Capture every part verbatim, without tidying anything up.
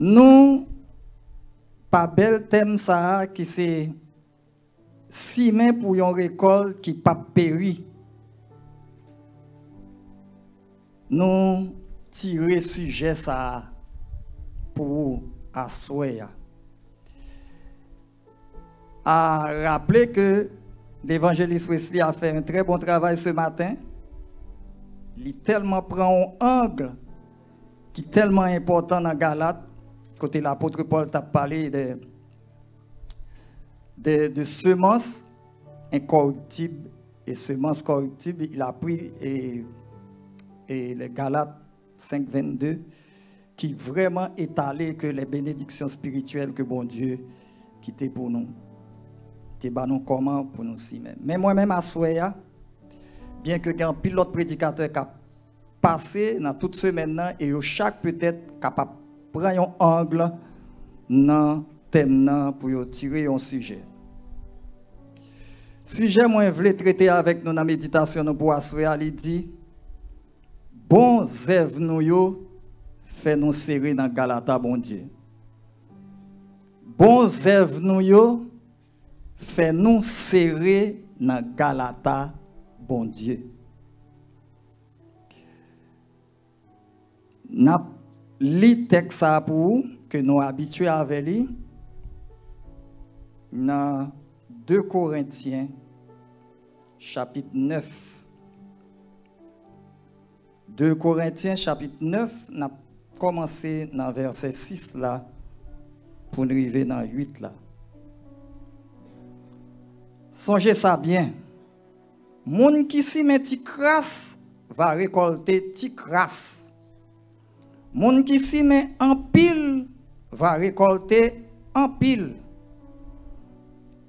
Nou pa bèl tèm sa a ki se simen pou yon rekòlt ki p ap peri. Nou tire sijè sa a pou ou aswè a. A raple ke levanjelis Wesley a fè yon trè bon travay se maten. Li tèlman pran yon ang ki tèlman enpòtan nan Galat, kote lapot Pòl t ap pale de, de, de semence incorruptible et semence corruptible, il a pris et, et les Galates cinq vingt-deux, ki vrèman etale ke les bénédictions spirituelles ke Bondye kite pou nou, te ban nou kòman pou nou simen. Men mwen menm aswè a, byen ke gen anpil lòt predikatè k ap pase nan tout semèn nan, e yo chak petèt kapab pran yon ang nan tèm nan pou yo tire yon sijè. Sijè mwen vle trete avèk nou nan meditasyon nou pou aswè a, li di, bon zèv nou yo fè nou sere nan galata Bondye. Bon zèv nou yo fè nou sere nan galata Bondye. N ap li tèks sa a pou ou, ke nou abitye avè li, nan de Korentyen, chapit nèf. De Korentyen, chapit nèf, n ap kòmanse nan vèsè sis la pou n rive nan uit la. Sonje sa byen. Moun ki simen ti kras va rekòlte ti kras. Moun ki simen anpil va rekòlte anpil.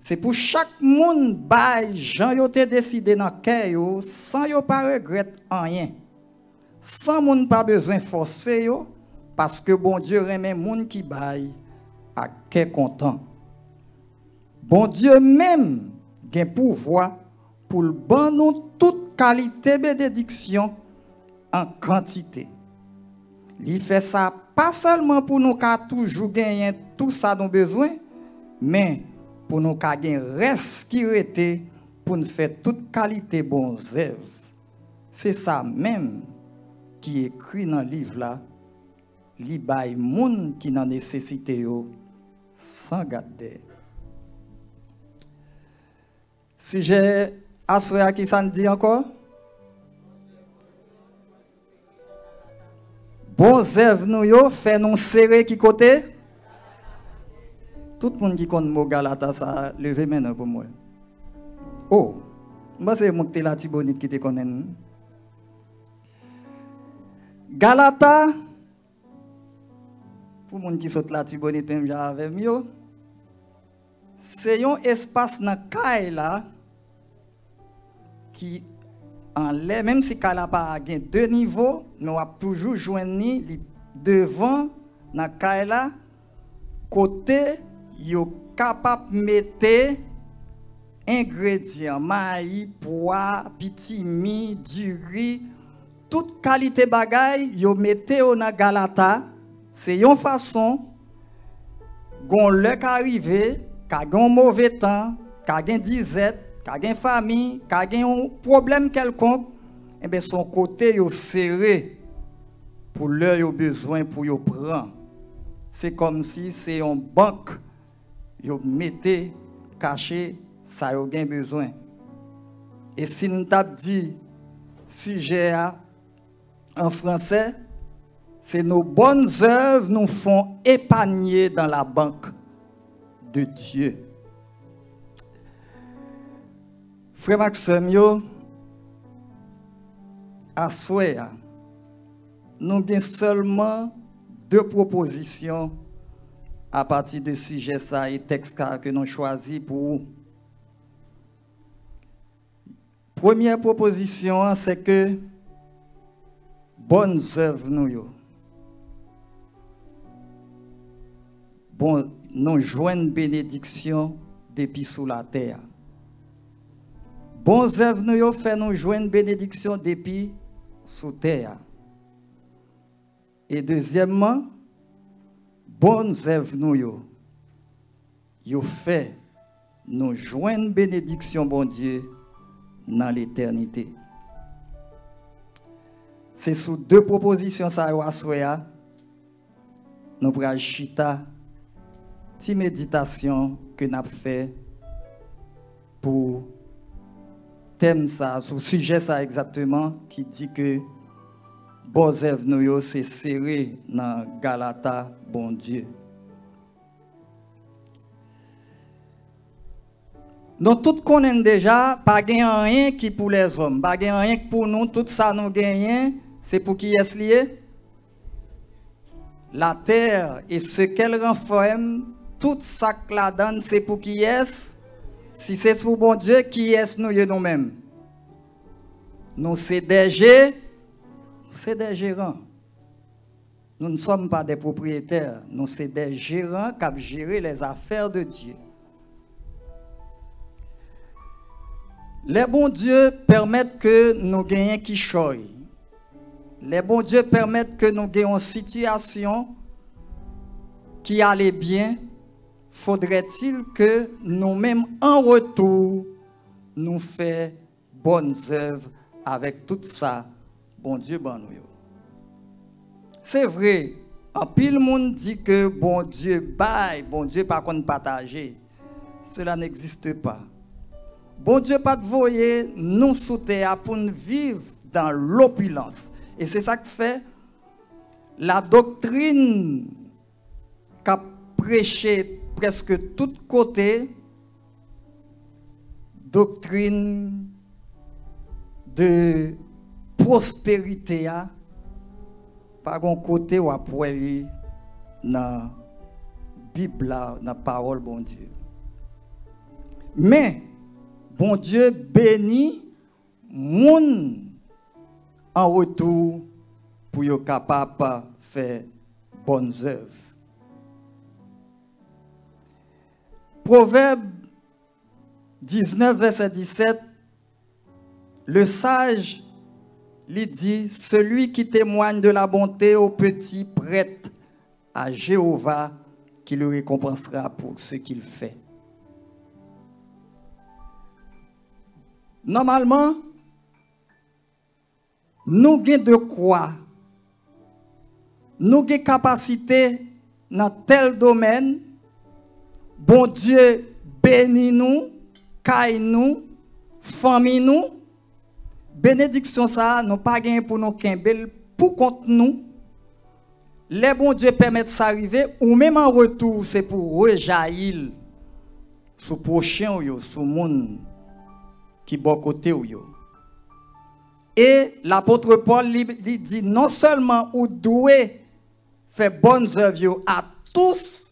Se pou chak moun bay jan yo te deside nan kè yo, san yo pa regrèt anyen, san moun pa bezwen fòse yo, paske Bondye renmen moun ki bay ak kè kontan. Bondye menm gen pouvwa pou l ban nou tout kalite benediksyon an kantite. Li fè sa pa sèlman pou nou ka toujou genyen tou sa nou bezwen, men pou nou ka gen rès ki rete pou n fè tout kalite bon zèv. Se sa menm ki ekri nan liv la, li bay moun ki nan nesesite yo san gad dèyè. Sijè aswè a, ki sa n di ankò? Bon zèv nou yo fè nou sere ki kote? Tout moun ki konn mo galata sa, leve men nou pou mwen. O, m panse mwen ki te Latibonit ki te konnen l. Galata, pou moun ki sot Latibonit menm jan avè m yo, se yon espas nan kay la ki anlè, menm si kay la pa gen de nivo, men w ap toujou jwenn li, li devan nan kay la, kote yo kapab mete engredyan, mayi, pwa, pitimi, diri, tout kalite bagay yo mete yo nan galata. Se yon fason, gon lè ka rive, ka gen yon move tan, ka gen dizèt, ka gen fami, ka gen yon pwoblèm kèlkonk, enben, se yon kote yo sere pou lè yo bezwen pou yo pran. Se kòmsi se yon bank yo mete, kache sa yo gen bezwen. E si n t ap di sijè a an fransè, se nos bonnes œuvres nous font épargner dans la banque de Dieu. Frè m ak sè m yo, aswè a, nou gen sèlman de pwopozisyon apati de sijè sa e tèks sa ke nou chwazi pou ou. Premyè pwopozisyon an, se ke bòn zèv nou yo, bon, nou jwenn benediksyon depi sou latè a. Bon zèv nou yo fè nou jwenn benediksyon depi sou tè a. E dezyèmman, Bon zèv nou yo, yo fè nou jwenn benediksyon Bondye nan letènite. Se sou de pwopozisyon sa yo aswè a, nou pral chita, ti meditasyon ke n ap fè pou tèm sa, sou sijè sa egzakteman, ki di ke bon zèv nou yo se sere nan galata Bondye. Nou tout konnen n deja, pa gen anyen ki pou lèzòm, pa gen anyen k pou nou, tout sa nou genyen, se pou kiyès li ye? La terre et ce qu'elle renferme, tout sa k ladan l, se pou kiyès? Si se pou Bondye, kiyès nou ye nou menm? Nou se dè je, nou se dè jeran. Nous ne sommes pas des propriétaires, nou se dè jeran k ap jere les affaires de Dieu. Lè Bondye pèmèt ke nou genyen kichòy, lè Bondye pèmèt ke nou gen yon sitiyasyon ki ale byen, faudrait-il ke nou menm an retou, nou fè bòn zèv avèk tout sa Bondye ban nou yo. Se vre, anpil moun di ke Bondye bay, Bondye pa konn pataje. Cela n'existe pas. Bondye pa t voye nou sou tè a pou n viv dans l'opulence. E se sa k fè la doktrin k ap preche prèske tout kote, doktrin de pwosperite a, pa gon kote w ap wè li nan Bib la, nan pawòl Bondye. Men, Bondye beni moun an retou pou yo kapab fè bòn zèv. Pwovèb diznèf, vèsè disèt, le sage, li di, celui qui témoigne de la bonté au petit prête à Jéhovah, qui le récompensera pour ce qu'il fait. Nòmalman, nou gen dekwa, nou gen kapasite nan tèl domèn, Bondye beni nou, kay nou, fanmi nou. Benediksyon sa a, nou pa gen pou nou kenbe l pou kont nou. Lè Bondye pèmèt sa rive, ou menm an retou, se pou w rejayi l sou pwochen w yo, sou moun ki bò kote w yo. E lapot Pòl, li, li di, non sèlman ou dwe fè bòn zèv yo a tous,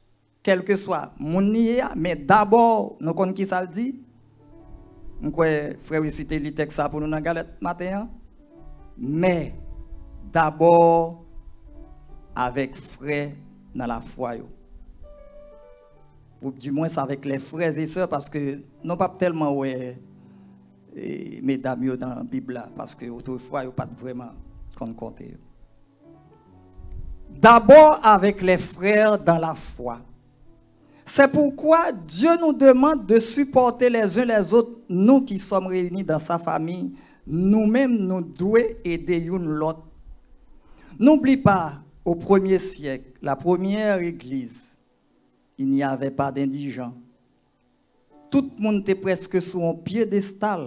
kèlkeswa moun li ye a, men dabò, nou konn ki sa l di? M kwè frè Wisi te li tèks sa pou nou nan galèt maten an. Men dabò avèk frè nan lafwa yo. Ou dimwens avèk les frères et sœurs, paske nou p ap tèlman wè e, medam yo nan Bib la, paske otrefwa yo pa t vrèman konn konte yo. D'abord avec les frères dans la foi. C'est pourquoi Dieu nous demande de supporter les uns les autres, nous qui sommes réunis dans sa famille. Nou menm, nou dwe ede youn lòt. N'oublie pas, au premier siècle, la première église, il n'y avait pas d'indigents. Tout moun te prèske sou yon pyedestal.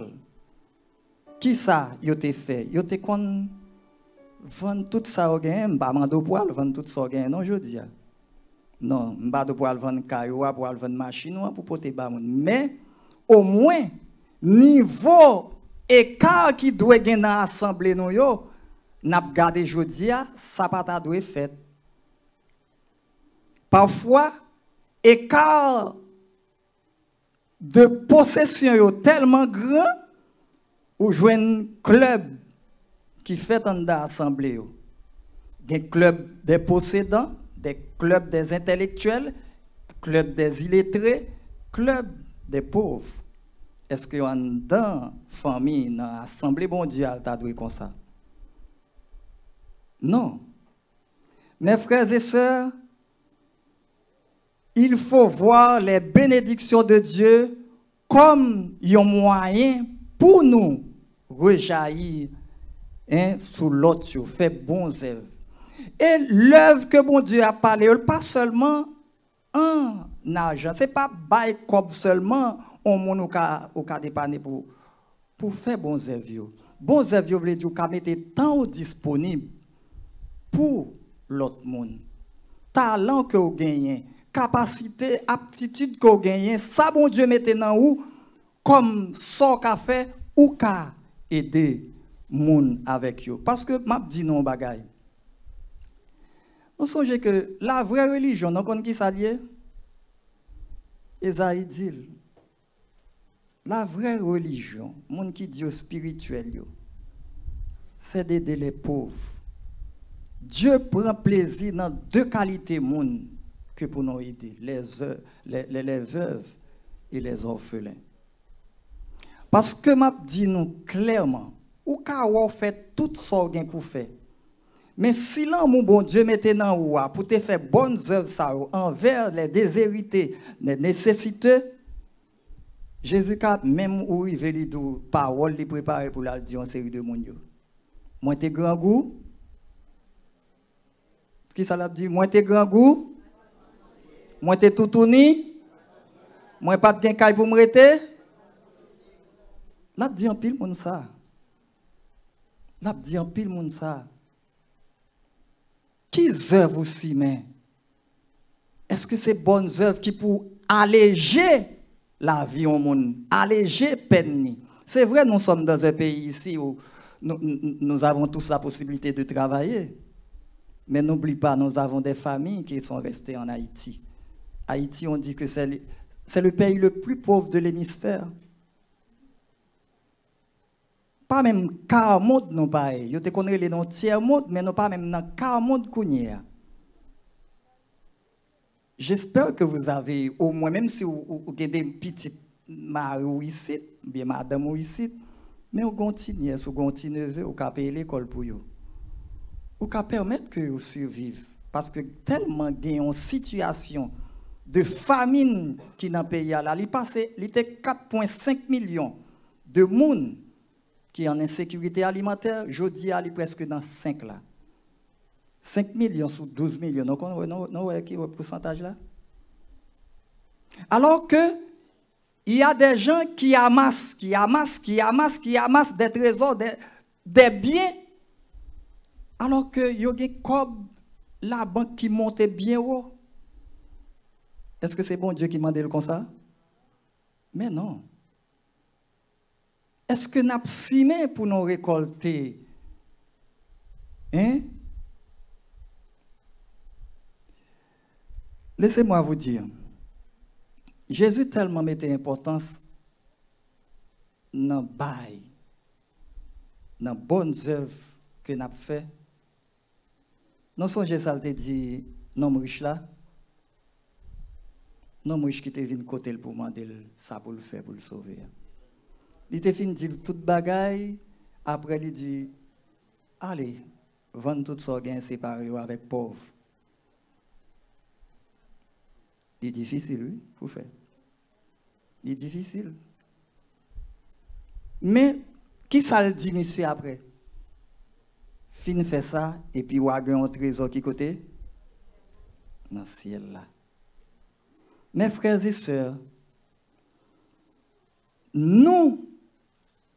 Kisa yo te fè? Yo te konn vann tout sa yo genyen. M pa mande w pou w al vann tout sa w genyen non jodi a. Non, m pa di w pou w al vann kay ou a, pou w al vann machin ou an pou pote ba moun. Men, omwen, nivo eka ki dwe gen nan asanble nou yo, n ap gade jodi a, sa pa ta dwe fèt. Pafwa, eka de posesyon yo tèlman gran, ou jwenn klèb ki fèt anndan asanble yo. Gen klèb dè posedan, dè klèb dè entèlektyèl, klèb dè iletre, klèb dè pov. Èske anndan fanmi, nan asanble Bondye a, l ta dwe konsa? Non. Mes frères et sœurs, Il faut voir les bénédictions de Dieu comme yon mwayen pou nou rejayi, en, sou lòt yo, fè bon zèv. E lèv ke Bondye ap pale yo, l pa sèlman an ajan. Se pa bay kòb sèlman, on moun ou ka, ou ka depane pou, pou fè bon zèv yo. Bon zèv yo vle di ou ka mete tan ou disponib pou lòt moun. Talan ke w genyen, kapasite, aptitid ke w genyen, sa Bondye mete nan ou, kòm sa w ka fè, ou ka ede moun avèk yo. Paske m ap di nou yon bagay. Nou sonje ke la vrè relijyon, nou konn ki sa l ye? Ezayi di l, la vrè relijyon, moun ki di yo espirityèl yo, c'est d'aider les pauvres. Dye pran plezi nan de kalite moun ke pou nou ede, les, les, les, les veuves et les orphelins. Paske m ap di nou klèman, ou ka wè w fè tout sa w gen pou fè. Men si lanmou Bondye mete nan ou a pou te fè bòn zèv sa yo anvè les déshérités, les nécessiteux, Jezi ka menm ou rive li di w pawòl li prepare pou l al di yon seri de moun yo. Mwen te grangou. Kisa l ap di? Mwen te grangou. Mwen te toutouni. Mwen pa t gen kay pou m rete. L ap di anpil moun sa. L ap di anpil moun sa. Ki zèv ou simen? Èske se bòn zèv ki pou aleje lavi yon moun, aleje pèn li? C'est vrai, nous sommes dans un pays ici où nous, nous, nous avons tous la possibilité de travailler. Mais n'oublie pas, nous avons des familles qui sont restées en Haïti. Haïti, on dit que c'est le, c'est le pays le plus pauvre de l'hémisphère. Pa menm kar mond nou pa ye. Yo te konn rele nou tyè mond, men nou pa menm nan kar mond kounye a. J'espère que vous avez, au moins, menm si ou, ou, ou gen de pitit mari w isit, oubyen madanm ou isit, men ou gen yon ti nyès, ou gen yon ti neve, ou ka peye lekòl pou yo. Ou ka pèmèt ke yo siviv. Paske tèlman gen yon sitiyasyon de famin ki nan peyi a la, li pase, li te kat pwen senk milyon de moun ki an ensekirite alimantè, jodi a li prèske nan senk la. Senk milyon sou douz milyon, nou konn, nou, nou wè ki pousantaj la? Alors que il y a des gens qui amassent, qui amassent, qui amassent, qui amassent des trésors, des, des biens, alors que yo gen kòb labank ki monte byen wo. Èske se Bondye ki mande l konsa? Men non. Èske n ap simen pou nou rekòlte? Hein? Laissez-moi vous dire, Jezi tèlman mete enpòtans nan bay, nan bòn zèv ke n ap fè. Nou sonje sa l te di nonm rich la? Nonm rich ki te vin kote l pou mande l sa pou l fè pou l sove a. Li te fin di l tout bagay, apre li di, ale, vann tout sa w genyen, separe yo avèk pòv. Li difisil, wi, pou fè. Li difisil. Men, ki sa l di misye apre? Fin fè sa, epi w a gen yon trezò ki kote? Nan syèl la. Mes frères et sœurs, nou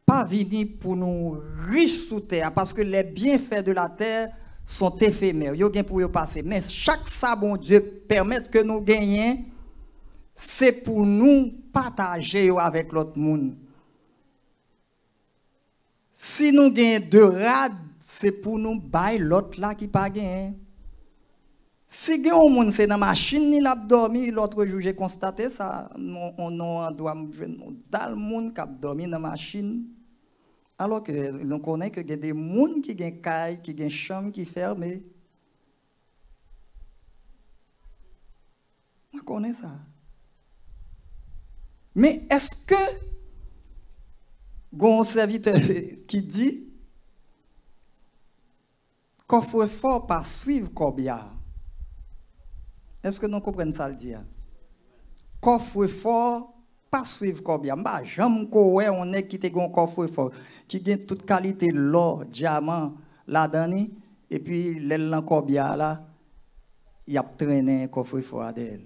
pa vini pou nou rich sou tè a, paske les bienfaits de la terre sont éphémères. Yo gen pou yo pase. Men chak sa Bondye pèmèt ke nou genyen, se pou nou pataje yo avèk lòt moun. Si nou gen de rad, se pou nou bay lòt la ki pa genyen. Si gen yon moun se nan machin li l ap dòmi, lòtrejou je konstate sa, nan yon andwa m jwenn yon dal moun k ap dòmi nan machin. Alò ke nou konnen ke gen de moun ki gen kay, ki gen chanm ki fèmen. Mwen konnen sa. Men èske gen yon sèvitè ki di, kòfrefò pa swiv kòbya? Èske nou konprann sa l di a? Kòfrefò pa swiv kòbya. M pa janm ko wè yon nèg ki te gen yon kòfrefò ki gen tout kalite lò, dyaman ladan li, epi lè l nan kòbya a la, y ap trennen kòfrefò a dèyè l.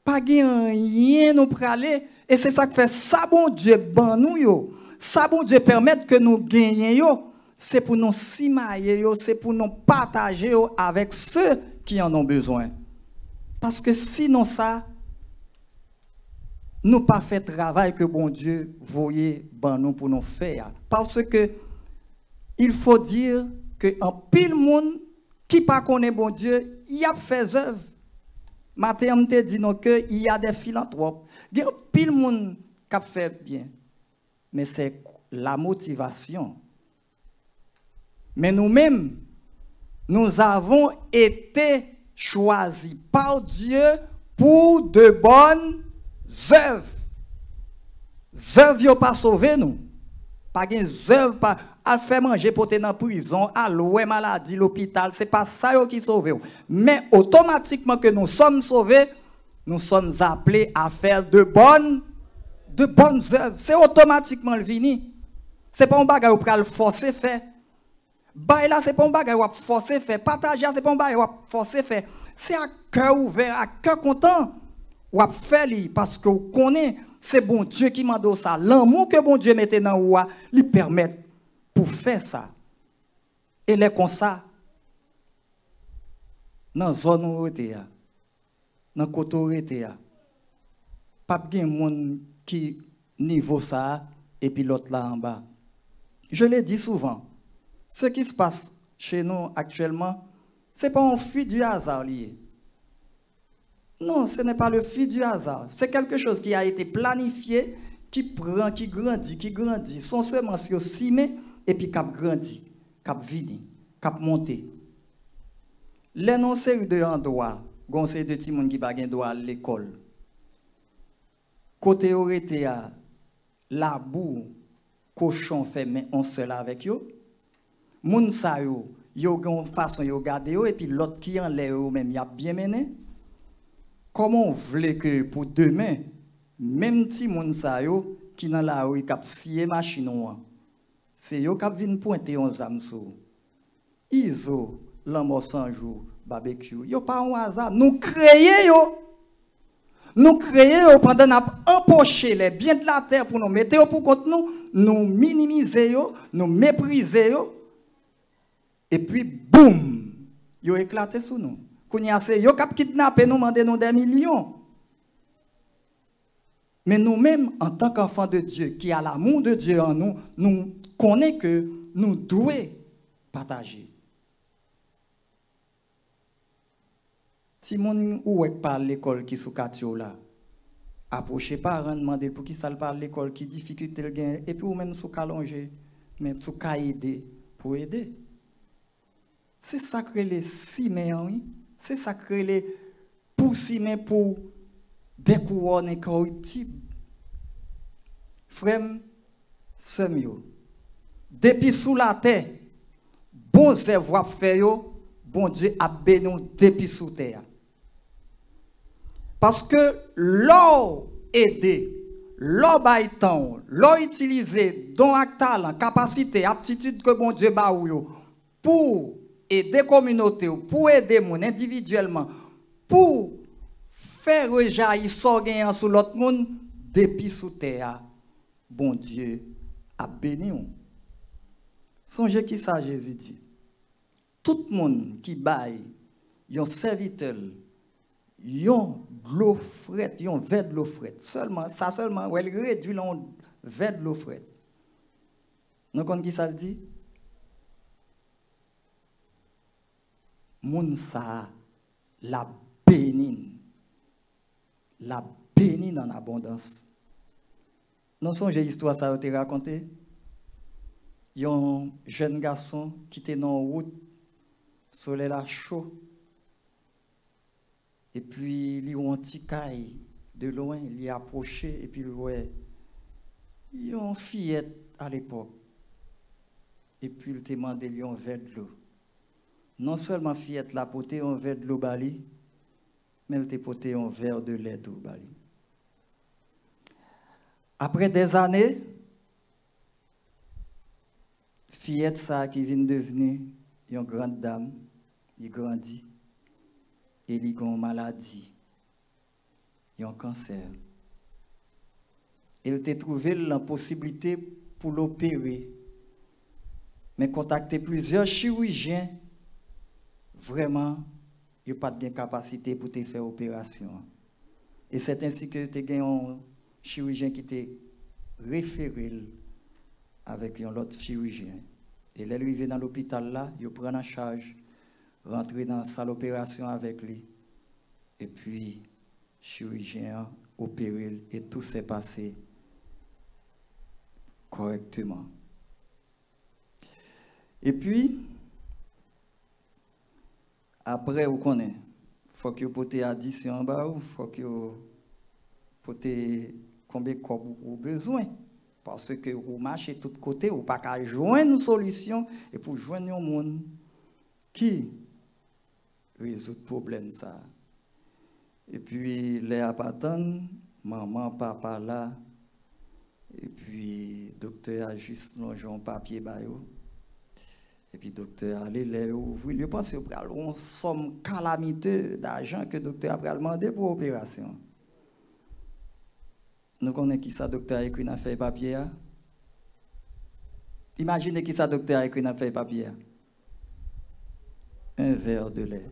Pa gen anyen nou prale, e se sa k fè sa Bondye ban nou yo, sa Bondye pèmèt ke nou genyen yo, se pou nou simaye yo, se pou nou pataje yo avèk se ki an non bezwen. Paske sinon sa, nou pa fè travay ke Bondye voye ban nou pou nou fè a. Paske il faut dire ke anpil moun ki pa konnen Bondye, y ap fè zèv. Maten an, m te di nou ke y a des philanthropes. Gen anpil moun k ap fè byen, men se la motivasyon. Men nou menm, nous avons été choisis par Dieu pour de bonnes œuvres. Zèv yo pa sove nou. Pa gen zèv pa, al fè manje pote nan prizon, al wè maladi lopital, se pa sa yo ki sove w. Men otomatikman ke nous sommes sauvés, nous sommes appelés à faire de bonnes, de bonnes œuvres. Se otomatikman l vini. Se pa yon bagay ou pral fòse fè. Bay la, se pa yon bagay w ap fòse fè. Pataje a, se pa yon bagay w ap fòse fè. Se ak kè ouvè, ak kè kontan w ap fè li, paske w konnen se Bondye ki mande w sa. Lanmou ke Bondye mete nan ou a, li pèmèt pou w fè sa. E lè konsa, nan zòn ou rete a, nan kote w rete a, p ap gen moun ki nivo sa a epi lòt la anba. Je le dis souvent, ce qui se passe chez nous actuellement, se pa yon fruit du hasard li ye. Non, ce n'est pas le fruit du hasard. C'est quelque chose qui a été planifié, ki pran, ki grandi, ki grandi. Se yon semans yo simen epi k ap grandi, k ap vini, k ap monte. Lè nan yon seri de andwa, gen yon seri de timoun ki pa gen dwa al lekòl. Kote yo rete a, labou, kochon fè men yon sèl avèk yo. Moun sa yo, yo gen yon fason yo gade yo, epi lòt ki anlè yo, yo menm, y ap byen mennen. Kòman w vle ke pou demen, menm timoun sa yo ki nan lari k ap siye machin ou an, se yo k ap vin pwente yon zam sou ou? Izo, Lanmò San Jou, Babekyou, yo pa yon aza. Nou kreye yo. Nou kreye yo pandan n ap anpoche les biens de la terre pou nou mete yo pou kont nou, nou minimize yo, nou meprize yo. Epi, boum! Yo eklate sou nou. Kounye a, se yo k ap kidnape nou, mande nou dè milyon. Men nou menm, antanke enfant de Dieu, ki a l'amour de Dieu an nou, nou konnen ke nou dwe pataje. Timoun ou wè k pa al lekòl ki sou katye w la, apwoche paran n, mande l poukisa l pa al lekòl, ki difikilte l genyen, epi ou menm si w ka lonje men, si w ka ede, pou ede. Se sa k rele simen an, wi. Se sa k rele pou simen pou de kouwòn enkòriptib. Frè m, sè m yo, depi sou latè, bon zèv w ap fè yo, Bondye ap beni w depi sou tè a. Paske lè w ede, lè w bay tan w, lè w itilize don ak talan, kapasite, aptitid ke Bondye ba ou yo pou ede kominote w, pou ede moun endividyèlman, pou fè rejayi sa w genyen an sou lòt moun, depi sou tè a, Bondye ap beni w. Sonje kisa Jezi di. Tout moun ki bay yon sèvitè l yon dlo frèt, yon vè dlo frèt, sèlman, sa sèlman, wè, l redui l an yon vè dlo frèt. Nou konn kisa l di? Moun sa a, l ap beni n. L ap beni n an abondans. Nou sonje istwa sa yo te rakonte? Yon jèn gason ki te nan yon wout, solèy la cho, epi li wè yon ti kay de lwen, li apwoche, epi l wè yon fiyèt alepòk, epi l te mande l yon vè dlo. Non sèlman fiyèt la pote yon vè dlo ba li, men l te pote yon vè de lè tou ba li. Apre dèzane, fiyèt sa a ki vin devni yon grann dam, li grandi e li gen yon maladi, yon kansè. E l te twouve l nan posiblite pou l opere, men kontakte plizyè chirijyen, vrèman, yo pa t gen kapasite pou te fè operasyon an. E sèt ensi ke te gen yon chirijyen ki te refere l avèk yon lòt chirijyen. E lè l rive nan lopital la, yo pran l an chaj, rantre nan sal operasyon avèk li. Epi, chirijyen an opere l e tou se pase kòrèkteman. Epi, apre, ou konnen, fòk yo pote adisyon an ba ou, fòk yo pote konbyen kòb ou bezwen. Paske ou mache tout kote, ou pa ka jwenn solisyon, epi w jwenn yon moun ki rezoud pwoblèm sa a. Epi, lè a pa tann, manman, papa la, epi doktè a jis lonje yon papye ba yo. Epi doktè a ale, lè yo ouvri l, yo panse yo pral wè yon sòm kalamite dajan ke doktè a pral mande pou operasyon an. Nou konnen ki sa doktè a ekri nan fèy papye a? Imajine ki sa doktè a ekri nan fèy papye a. Un verre de lait.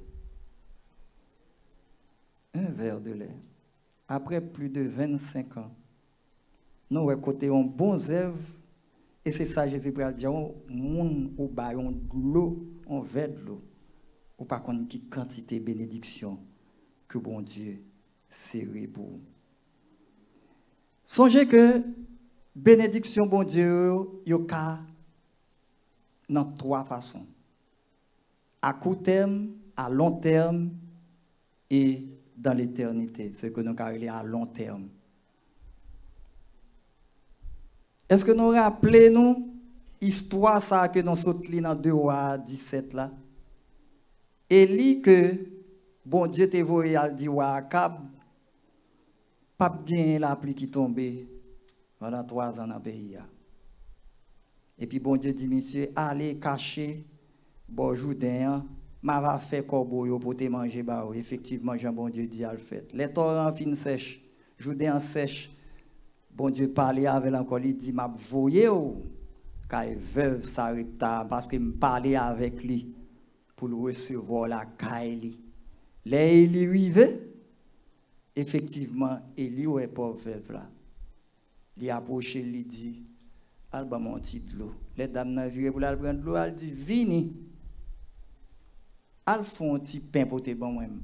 Un verre de lait. Apre plis de vennsenk an, nou wè kote yon bon zèv, e se sa Jezi pral di a, yon moun ou ba yon dlo, yon vè dlo, ou pa konn ki kantite benediksyon ke Bondye sere pou ou. Sonje ke benediksyon Bondye yo, yo ka nan twa fason. À court terme, à long terme et dans l'éternité, ce que nou ka rele à long terme. Èske nou raple nou istwa sa a ke nou sot li nan de Wa disèt la? Eli ke Bondye te voye al di wa Akab, p ap genyen lapli ki tonbe pandan twa zan nan peyi a. Epi Bondye di misye, "Ale kache bò Jouden an, m ava fè kòbo yo pote manje ba ou." Efektivman, jan Bondye di a l fèt. Lè tòran an fin sèch, Jouden an sèch, Bondye pale avè l ankò, li di, "M ap voye w kay vèv Sarepta an, paske m pale avèk li pou l resevwa w lakay li." Lè Eli rive, efektivman, Eli wè pòv vèv la. Li apwoche l, li di, "Al ban m yon ti dlo." Lè dam nan vire pou l al pran dlo a, l di, "Vini, al fè yon ti pen pote ban mwen."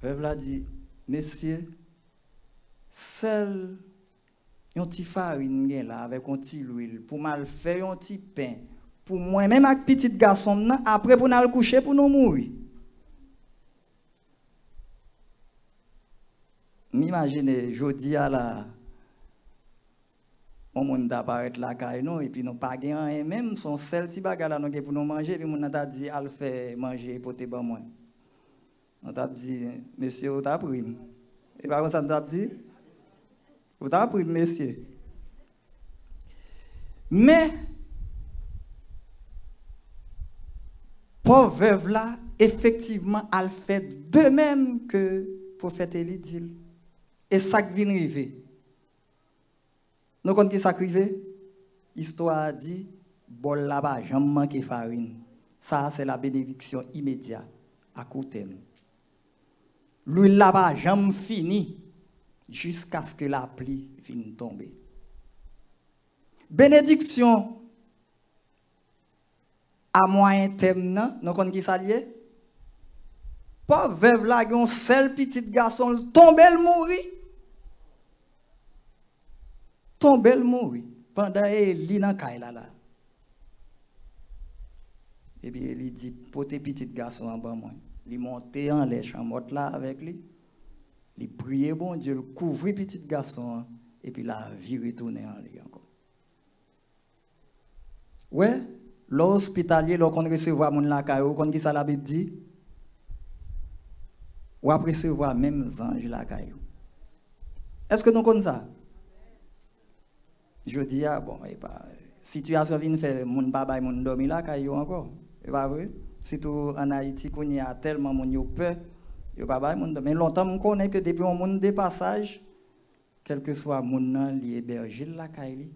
Vèv la di, "Mesye, sèl yon ti farin m gen la avèk yon ti lwil pou m al fè yon ti pen pou mwen menm ak pitit gason m nan, apre pou n al kouche pou nou mouri." M imajine jodi a la, yon moun ta parèt lakay nou, epi nou pa gen anyen menm, se yon sèl ti bagay la nou gen pou nou manje, epi moun nan ta di, "Al fè manje pote ban mwen." Nou t ap di, "Mesye, ou t ap ri m." E pa konsa nou t ap di? "Ou t ap ri m, mesye." Men, pòv vèv la, efektivman, al fè de menm ke pwofèt Eli di l. E sa k vin rive? Nou konn ki sa k rive? Istwa a di, bòl la pa janm manke farin. Sa a, se la bénédiction immédiate, à court terme. Lwil la pa janm fini jiskaske lapli vin tonbe. Benediksyon a mwayen tèm nan, nou konn ki sa l ye? Pòv vèv la gen yon sèl pitit gason l, tonbe l mouri. Tonbe l mouri. Pandan Eli nan kay la la. Epi Eli di, "Pote pitit gason an ban mwen." Li monte anlè chanmòt la avèk li. Li priye Bondye, l kouvri pitit gason an, epi lavi retounen an li ankò. Wè, lè w ospitalye, lè w konn resevwa moun lakay ou, ou konn ki sa Labib di? w ap resevwa menm zanj lakay ou. Èske nou konn sa? Jodi a, bon, e pa, sitiyasyon vin fè moun pa bay moun dòmi lakay yo ankò. E pa vre? Sitou ann Ayiti kounye a, tèlman moun yo pè, yo pa bay moun dòmi. Men lontan, m konnen ke depi yon moun de pasaj, kèlkeswa moun nan, li ebèje l lakay li.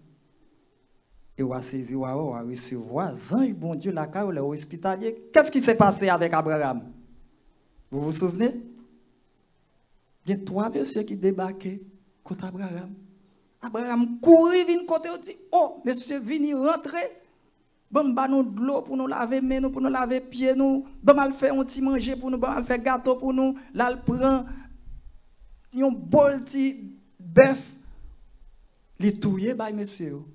E w a sezi, w a wè, w a resevwa zanj Bondye lakay ou lè w ospitalye. Qu'est-ce qui s'est passé avec Abraham? Vous vous souvenez? Gen twa mesye ki debake kot Abraham. Abraham kouri vin kote yo, di, "O, mesye, vini, rantre. Ban m ba nou dlo pou nou lave men nou, pou nou lave pye nou. Ban m al fè yon ti manje pou nou, ban m al fè gato pou nou." L al pran yon bòl ti bèf, li touye bay mesye yo.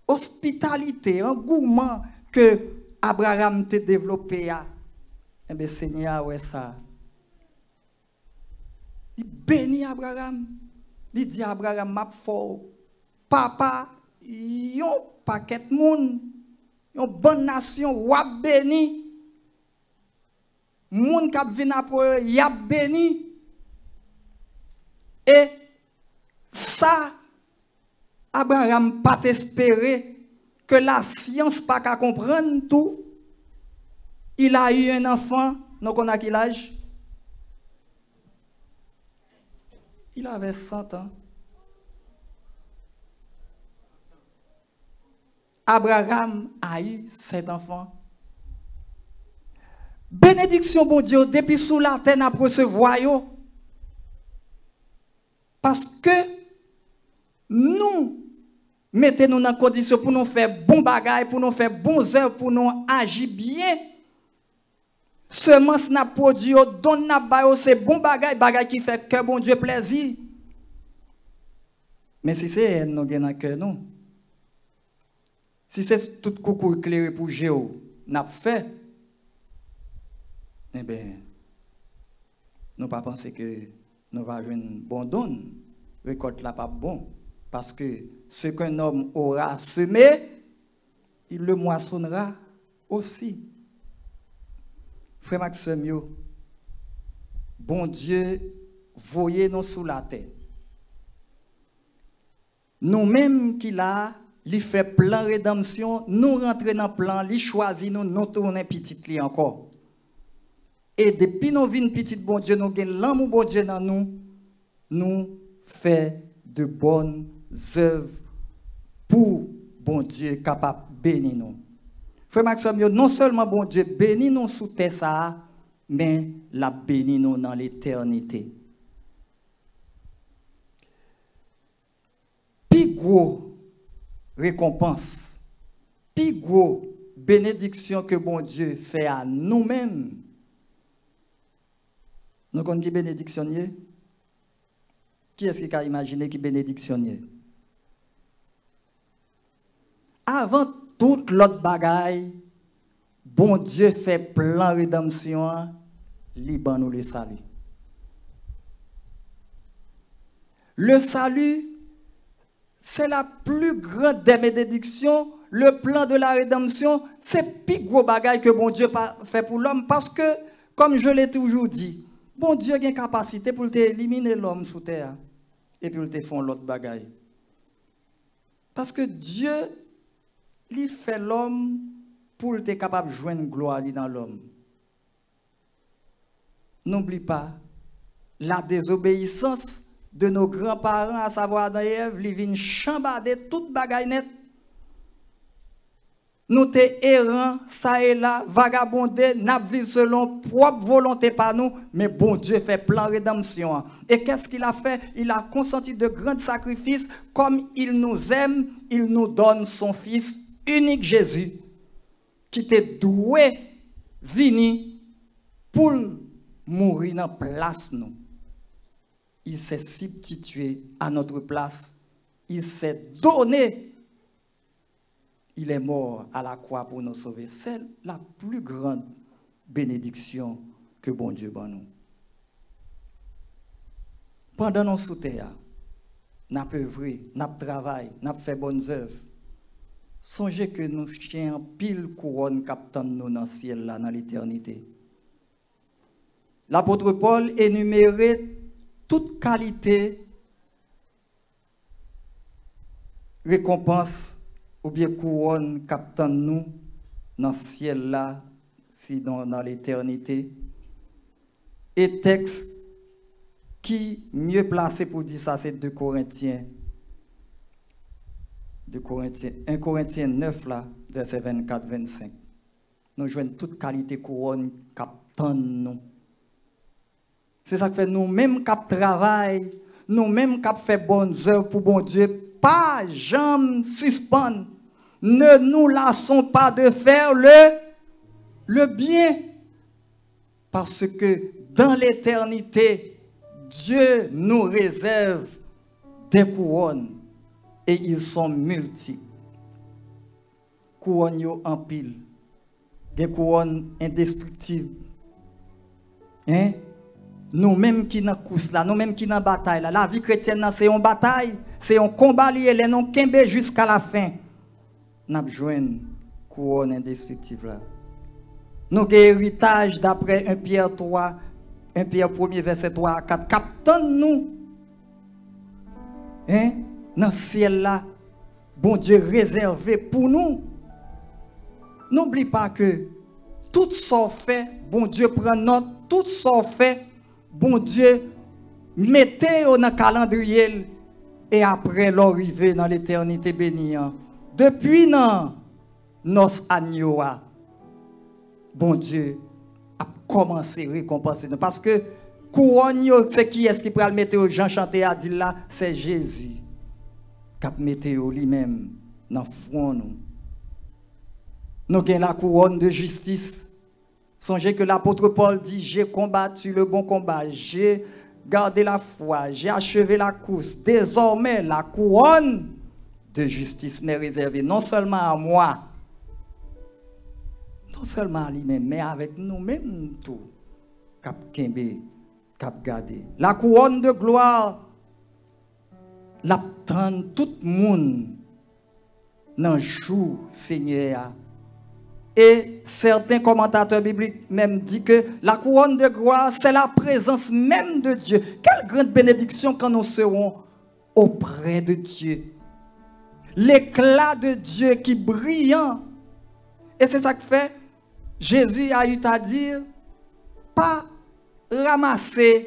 Ospitalite, angouman ke Abraham te devlope a, enben, Senyè a wè sa. Li beni Abraham. Li di Abraham, "M ap fè w papa yon pakèt moun, yon bann nasyon, w ap beni. Moun k ap vin apre w yo, y ap beni." E sa Abraham pa t espere, ke lasyans pa ka konprann tou. Il a eu un enfant, nou konn a ki laj? Il avait cent ans. Abraham a eu sept enfants. Benediksyon Bondye yo, depi sou latè n ap resevwa yo. Paske nou mete nou nan kondisyon pou nou fè bon bagay, pou nou fè bon zèv, pou nou aji byen. Semans n ap pwodui yo, don n ap ba yo, se bon bagay, bagay ki fè kè Bondye plèzi. Men si se hèn nou gen nan kè nou, si se tout koukouy klere pou je w n ap fè, enben, nou pa panse ke nou va jwenn bon don, rekòt la p ap bon. Paske ce qu'un homme aura semé, il le moissonnera aussi. Frè m ak sè m yo, Bondye voye nou sou latè. Nou menm ki la a, li fè plan redanmsyon, nou rantre nan plan, li chwazi nou, nou tounen pitit li ankò. E depi nou vin pitit Bondye, nou gen lanmou Bondye nan nou, nou fè de bòn zèv pou Bondye kapab beni nou. Frè m ak sè m yo, non sèlman Bondye beni nou sou tè sa a, men l ap beni nou nan letènite. Pi gwo rekonpans, pi gwo benediksyon ke Bondye fè a nou menm, nou konn ki benediksyon l ye? Kiyès ki ka imajine ki benediksyon l ye? Avan tout lòt bagay, Bondye fè plan redanmsyon an, li ban nou le sali. Le sali, c'est la plus grande des bénédictions, le plan de la rédemption, se pi gwo bagay ke Bondye pa fè pou lòm, paske, comme je l'ai toujours dit, Bondye gen kapasite pou l te elimine lòm sou tè a, epi l te fè yon lòt bagay. Paske Dye, li fè lòm pou l te kapab jwenn glwa li nan lòm. N'oublie pas, la désobéissance de nos grands-parents, à savoir Adan e Èv, li vin chanbade tout bagay nèt. Nou te eran, sa e la, vagabonde, n ap viv selon pwòp volonte pa nou, men Bondye fè plan redanmsyon an. Et qu'est-ce qu'il a fait? Il a consenti de grands sacrifices, comme il nous aime, il nous donne son Fils unique Jésus, ki te dwe vini pou l mouri nan plas nou. Il s'est substitué à notre place. Il s'est donné. Il est mort à la croix pour nous sauver. C'est la plus grande bénédiction que Bondye ban nou. Pandan nou sou tè a, n ap evre, n ap travay, n ap fè bòn zèv. Sonje ke nou gen anpil kouwòn k ap tann nou nan syèl la, nan letènite. Lapot Pòl enimere tout kalite rekonpans oubyen kouwòn k ap tann nou nan syèl la, sinon nan letènite. E tèks ki mye plase pou di sa, se de Korentyen. De Korentyen, en Korentyen nèf la, vèsè vennkat, vennsenk. Nou jwenn tout kalite kouwòn k ap tann nou. Se sa k fè nou menm k ap travay, nou menm k ap fè bòn zèv pou Bondye, pa janm sispann. Ne nous lassons pas de faire le, le bien, parce que dans l'éternité, Dieu nous réserve des couronnes et ils sont multiples. Kouwòn yo anpil. Gen kouwòn endestriktib. Hein? Nou menm ki nan kous la, nou menm ki nan batay la. Lavi kretyèn nan se yon batay, se yon konba li ye. Lè nou kenbe jiska lafen, n ap jwenn kouwòn endestriktib la. Nou gen eritaj daprè en Pyè twa, en Pyè premye vèsè twa a kat k ap tann nou. Hein? Nan syèl la, Bondye rezève pou nou. Noubli pa ke tout sa w fè, Bondye pran nòt, tout sa w fè, Bondye mete yo nan kalandriye l, e apre lè w rive nan letènite beni an, depi nan nòs anyo a, Bondye ap kòmanse rekonpanse nou. Paske kouwòn yo, se kiyès ki pral mete yo, jan chante a di l la, se Jezi k ap mete yo li menm nan fwon nou. Nou gen la couronne de justice. Sonje ke lapot Pòl di, j'ai combattu le bon combat, j'ai gardé la foi, j'ai achevé la course. Désormais, la couronne de justice m'est réservée, non seulement à moi, non seulement à lui-même, mais avec nous-mêmes tout, k ap kenbe, k ap gade. La couronne de gloire, l ap tann tout moun nan jou Senyè a. E sèten kòmantatè biblik menm di ke la couronne de gloire, c'est la présence même de Dieu. Quelle grande bénédiction quand nous serons auprès de Dieu. L'éclat de Dieu qui brille. E se sa k fè Jezi a eu à dire, pa ranmase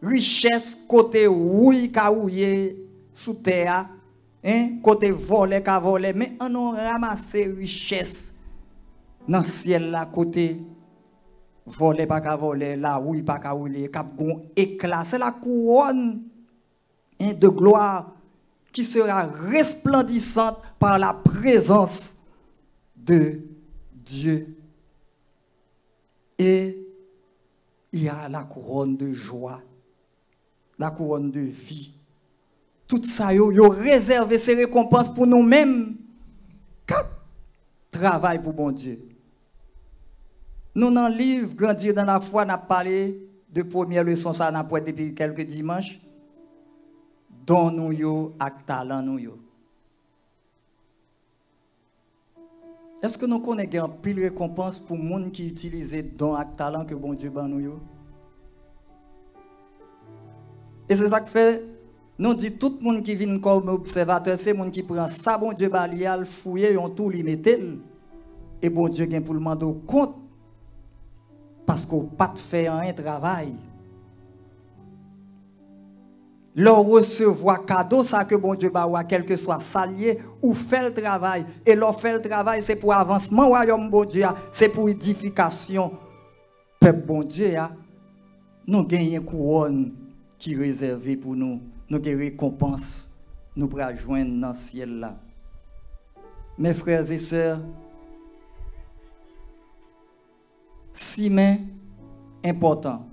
richès kote wouy ka wouye sou tè a, en, kote vòlè ka vòlè, men ann nou ranmase richès nan syèl la, kote vòlè pa ka vòlè, lawouy pa ka woule, k ap gon ekla. C'est la couronne, hein, de gloire qui sera resplendissante par la présence de Dieu. Et il y a la couronne de joie, la couronne de vie. Tout sa yo, yo rezève se rekonpans pou nou menm k ap travay pou Bondye. Nou nan liv Grandir dans la foi, n ap pale de premyè leson sa, n ap wè depi kèlke dimanch, don nou yo ak talan nou yo. Èske nou konnen gen anpil rekonpans pou moun ki itilize don ak talan ke Bondye ban nou yo? E se sa k fè nou di tout moun ki vin kòm obsèvatè, se moun ki pran sa Bondye ba li a, l fouye yon twou, li mete l. E Bondye gen pou l mande w kont, paske w pa t fè anyen travay. Lè w resevwa kado sa ke Bondye ba w a, kèlkeswa sa l ye, ou fè l travay. E lè w fè l travay, se pou avansman wayòm Bondye a, se pou edifikasyon pèp Bondye a. Nou genyen kouwòn ki rezève pou nou. Nou gen rekonpans nou pral jwenn nan syèl la. Mes frères et sœurs, simen enpòtan.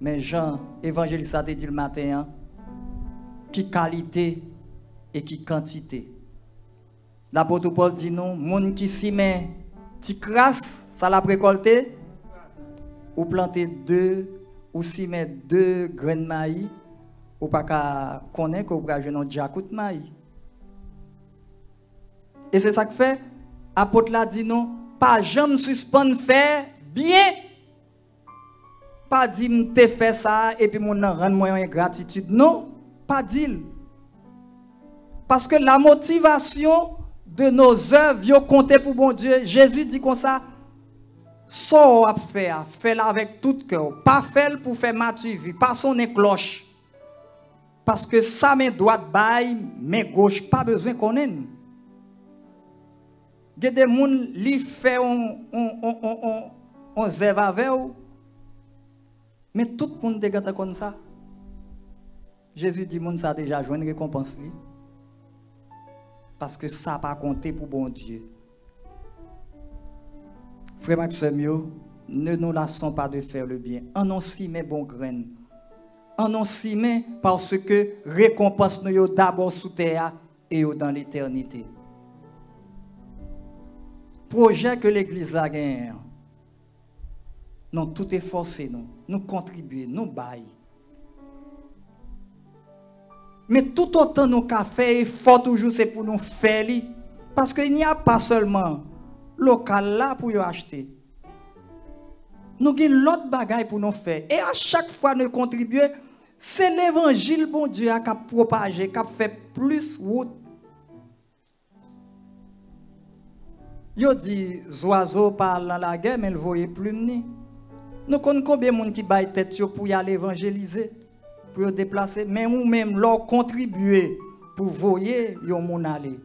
Men jan evanjelis la te di l maten an, ki kalite e ki kantite. Lapot Pòl di nou, moun ki simen ti kras, sa l ap rekòlte? Ou plante de, ou simen de grenn mayi, ou pa ka konnen ke ou pral jwenn yon djakout mayi. E se sa k fè apot la di nou, pa janm sispann fè byen. pa di m te fè sa a epi moun nan rann mwen yon engratitid. Non, pa di l. Paske la motivasyon de nos œuvres, yo konte pou Bondye. Jezi di konsa, sa w ap fè a, fè l avèk tout kè w. Pa fè l pou fè mativi, pa sonnen klòch. Paske sa men dwat bay, men goch pa bezwen konnen l. Gen de moun, li fè on, on, on, on, on, on zèv avè w, men tout moun te gentan konn sa. Jezi di moun sa deja jwenn rekonpans li. Paske sa pa konte pou Bondye. Frè m ak sè m yo, ne nous lassons pas de faire le bien. Ann nou simen bon grenn. Ann nou simen, paske rekonpans nou yo dabò sou tè a e yo dan letènite. Pwojè ke legliz la genyen an, nou tout efòse nou, nou kontribye, nou bay. Men toutotan nou ka fè efò toujou, se pou nou fè li. Paske il n'y a pas seulement lokal la pou yo achte. Nou gen lòt bagay pou nou fè. E a chak fwa nou kontribye, se levanjil Bondye a k ap pwopaje, k ap fè plis wout. Yo di, zwazo pa al nan lagè, men l voye plim ni. Nou konn konbyen moun ki bay tèt yo pou y al evanjelize, pou yo deplase? Men ou menm, lè w kontribye pou voye yon moun ale.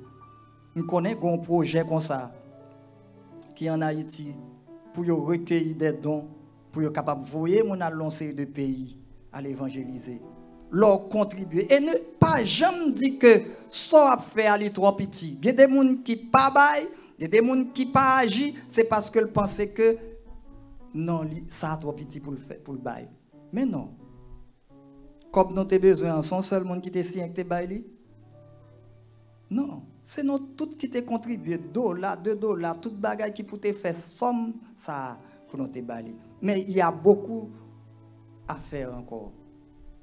M konnen gen yon pwojè konsa ki ann Ayiti pou yo rekeyi dè don pou yo kapab voye moun al yon seri de peyi, al evanjelize. Lè w kontribye. E ne pa janm di ke sa w ap fè a li twò piti. Gen de moun ki pa bay, gen de moun ki pa aji, se paske l panse ke non, li, sa twò piti pou l fè, pou l bay. Men non. Kòb nou te bezwen an, se yon sèl moun ki te siyen ki te bay li? Non, se nou tout ki te kontribye, dola, de dola, tout bagay ki pou te fè sòm sa a pou nou te ba li. Men il y a beaucoup à faire encore.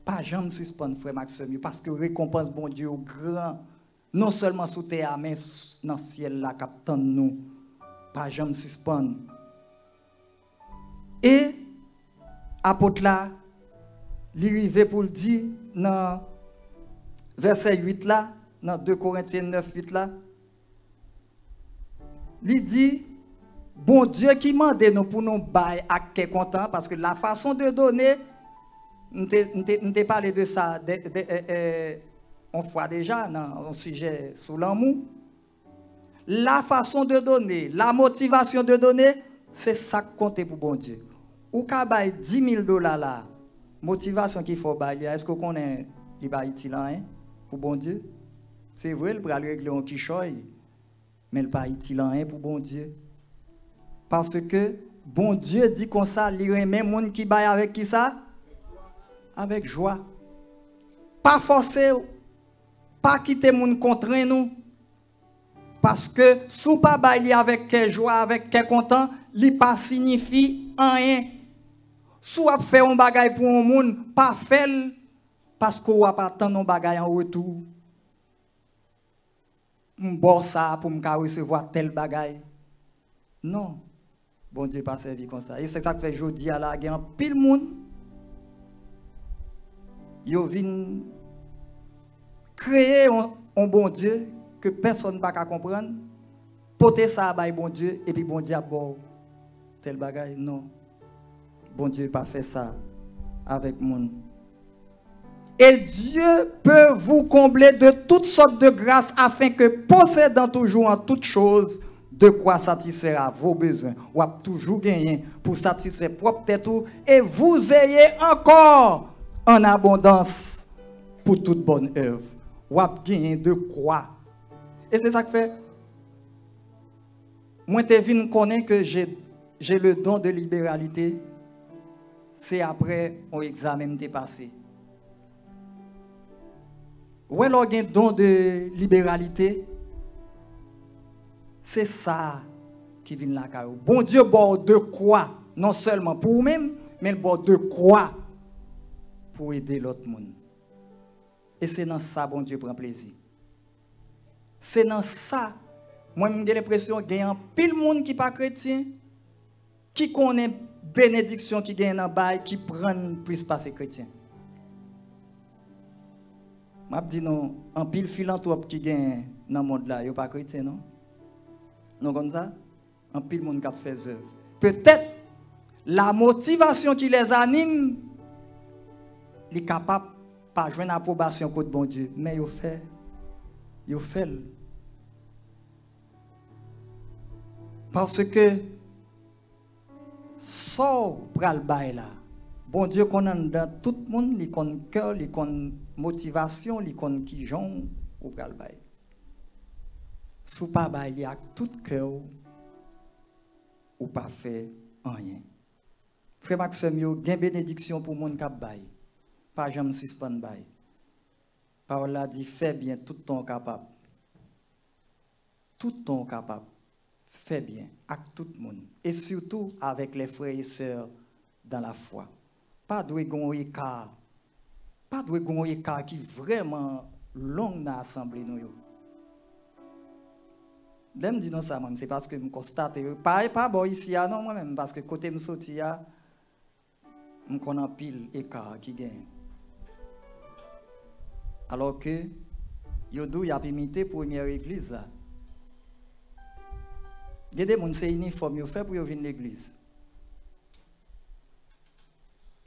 Pa janm sispann, frè m ak sè m yo, paske rekonpans Bondye yo gran, non sèlman sou tè a, men s-, nan syèl la k ap tann nou. Pa janm sispann. E apot la, li rive pou l di nan vèsè uit la, nan de Korentyen nèf uit la, li di, Bondye ki mande nou pou nou bay ak kè kontan, paske la façon de donner, m te, m te, m te pale de sa de, de, e, e, yon fwa deja nan yon sijè sou lanmou. La façon de donner, la motivation de donner, se sa k konte pou Bondye. Ou ka bay di mil dola la, motivasyon ki fè w bay li a, èske w konnen li pa itil anyen pou Bondye? Se vre, l pral regle yon kichòy, men l pa itil anyen pou Bondye. Paske Bondye di konsa, li renmen moun ki bay avèk kisa? Avèk jwa. Pa fòse w. Pa kite moun kontrenn ou. Paske si w pa bay li avèk kè jwa, avèk kè kontan, li pa siyifi anyen. Si w ap fè yon bagay pou yon moun, pa fè l paske w ap atann yon bagay an retou. M ba w sa pou m ka resevwa tèl bagay. Non. Bondye pa sèvi konsa. E se sa k fè jodi a la, gen anpil moun, yo vin kreye yon, yon Bondye ke pèsonn pa ka konprann, pote sa a bay Bondye, epi Bondye ap ba w tèl bagay. Non. Bondye pa fè sa avèk moun. Et Dieu peut vous combler de toutes sortes de grâces, afin que, possédant toujours en toutes choses de quoi satisfaire à vos besoins, w ap toujou genyen pou satisfè pwòp tèt ou, et vous ayez encore en abondance pour toute bonne œuvre. W ap genyen de kwa. E se sa k fè mwen te vin konnen ke j'ai, j'ai le don de libéralité, se apre yon egzamen m te pase. Ou wè, lè w gen don de liberalite, se sa ki vin lakay ou. Bondye ba w de kwa, non sèlman pou ou menm, men l ba w de kwa pou w ede lòt moun. E se nan sa Bondye pran plezi. Se nan sa, mwen, m gen lenpresyon gen anpil moun ki pa kretyen, ki konnen benediksyon ki genyen nan bay ki pran n plis pase kretyen. M ap di nou, anpil filantwòp ki genyen nan mond la, yo pa kretyen, non. Nou konn sa? Anpil moun k ap fè zèv. Petèt, la motivasyon ki lèzanim, li kapab pa jwenn apwobasyon kot Bondye, men yo fè, yo fè l. Paske sa w pral bay la, Bondye konn anndan tout moun, li konn kè w, li konn motivasyon, li konn kijan w pral bay. Si w pa bay li ak tout kè w, ou pa fè anyen. Frè m ak sè m yo, gen benediksyon pou moun k ap bay. Pa janm sispann bay. Pawòl la di, fè byen tout tan w kapab. Tout tan w kapab. Fè byen ak tout moun. E sitou avèk les frères et sœurs dans la foi. Pa dwe gen yon eka. Pa dwe gen yon eka ki vrèman long nan asanble nou yo. Lè m di nou sa, mwen, se paske m konstate, pa, pa bò isi a, non, mwen menm, paske kote m soti a, m konn anpil eka ki genyen. Alòske, yo di w y ap imite premyè legliz la. Gen de moun, se inifòm yo fè pou yo vin legliz.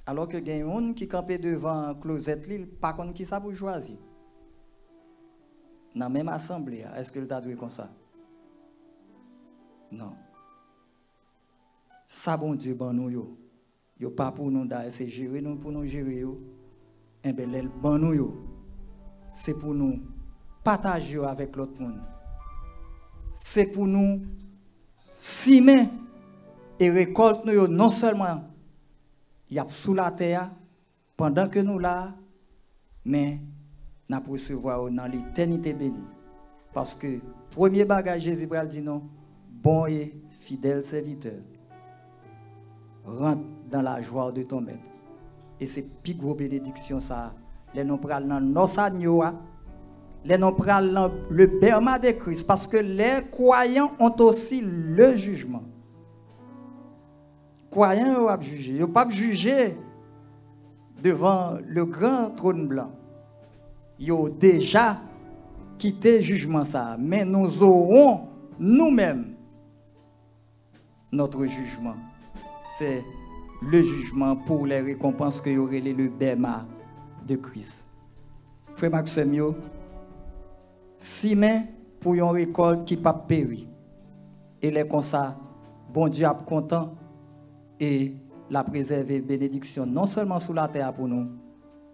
Alòske gen youn ki kanpe devan klozèt li, li pa konn kisa pou l chwazi. Nan menm asanble a, èske l ta dwe konsa? Non. Sa Bondye ban nou yo, yo pa pou nou, dayè se jere nou pou nou jere yo. Enben, lè l ban nou yo, se pou nou pataje yo avèk lòt moun. Se pou nou simen, e rekòlt nou yo non sèlman y ap sou latè a, pandan ke nou la a, men n ap resevwa yo nan letènite beni. Paske premye bagay Jezi pral di nou, bon e fidèl sèvitè, rentre dans la joie de ton maître. E se pi gwo benediksyon sa a. Lè nou pral nan nòs agno a, lè nou pral nan le bèma de Kris, paske les croyants ont aussi le jugement. Kwayan yo ap jije. Yo p ap jije devan le gran tròn blan. Yo deja kite jijman sa a. Men nous aurons nous-mêmes notre jugement. C'est le jugement pour les récompenses ke yo rele le bèma de Kris. Frè m ak sè m yo, simen pou yon rekòlt ki p ap peri. E lè konsa, Bondye ap kontan e l ap rezève benediksyon non sèlman sou latè a pou nou,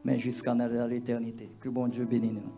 men jiska nan letènite. Ke Bondye beni nou.